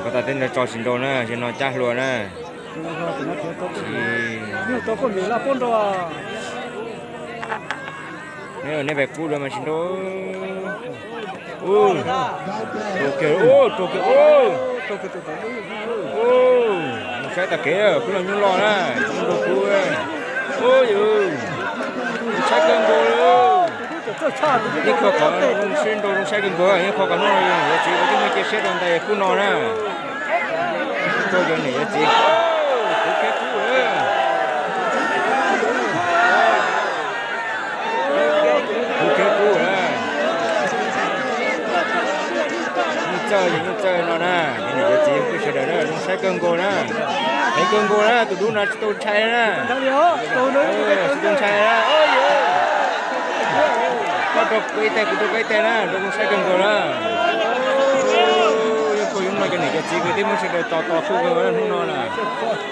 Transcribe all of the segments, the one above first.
Tau tej ntawd tso tsis nrau na, yog no cab hlua na. Tsis, nej pais kub dua mas tsis nrau. Ua, rau kiag, ua, rau kiag, ua. Ua, saib tag kev, kub los nyuj loj na, nyuj nrau kub. Ua, yus, saib kawg nkaus li. Yeej kho kom zoo siab nrau zoo saib kawg nkaus, yeej kho kom hnub no yog niam yog txiv kuv twb muaj cia siab rau ntawm kub no na. Koj yog niam yog txiv, kuv kiag kub lawm. Kuv kiag kub lawm. Nyuj txawj, nyuj txawj no na, yog niam yog txiv peb sawv daws na, zoo saib kawg nkaus na. Heev kawg nkaus na, tus dub no tsis tau ntshai na. Tsis tau ntshai na. Koj rau kuv ib teg, kuv rau koj ib teg na, nrau zoo saib kawg nkaus na. Yeej koj yog no cov niam cov txiv kwv tij phooj ywg sawv daws tos tos kub kawg hnub no na.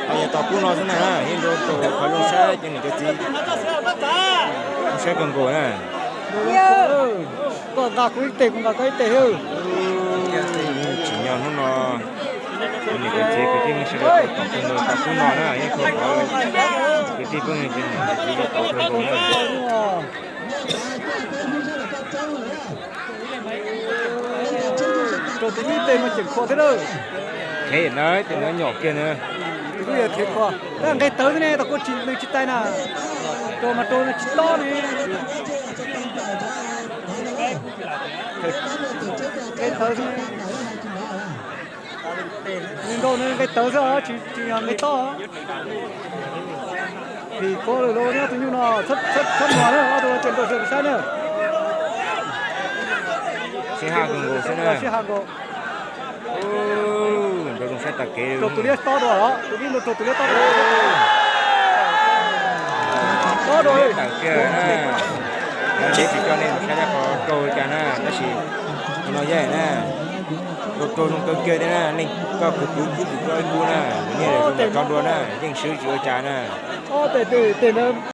Ho yog tos kub no xwb na, yeej nrau rau qhov zoo saib cov niam cov txiv. Zoo saib kawg nkaus na. Koj nqa kuv ib teg, kuv nqa koj ib teg. Tsim nyog hnub no niam cov txiv kwv tij phooj ywg sawv daws tos kawg nkaus tos kub no na, yeej koj qhov kwv tij phooj ywg cov niam cov txiv tos kawg nkaus na. Rau tus ib teg mas ceem khuam thiab na. Thev ntawd, tus ntawd nyom kiag na. Tus ib yog thev khuam, tab nqe tawv xwb ne, tau kuv tsis, nws tsis txais na. Rau mas rau tsis tob ne. Nqe tawv xwb. Nws nrau nws nqe tawv xwb, tsis, tsis yog nqe tob. Phim kho lawm los nyob tus nyuj no, txhob muag na, ob tug los ces nrau sawv saib na. Sib ha nkaus xwb na. Sib ha nkaus. Nrau zoo saib tag kev. Rau tus liab tob dua, tus liab nrau rau tus liab tob dua. Tob dua. Tawm kiag na. Tsis coj nej mus saib qhov rau cas na, tab sis no yeej na. Rau rau zoo kawg kiag thiab na, nej koj kwv kwv kub kwv koj ib kub na, niaj zoo tso dua na, yeej swb tsis ua cas na. Ob teg, teg ntawd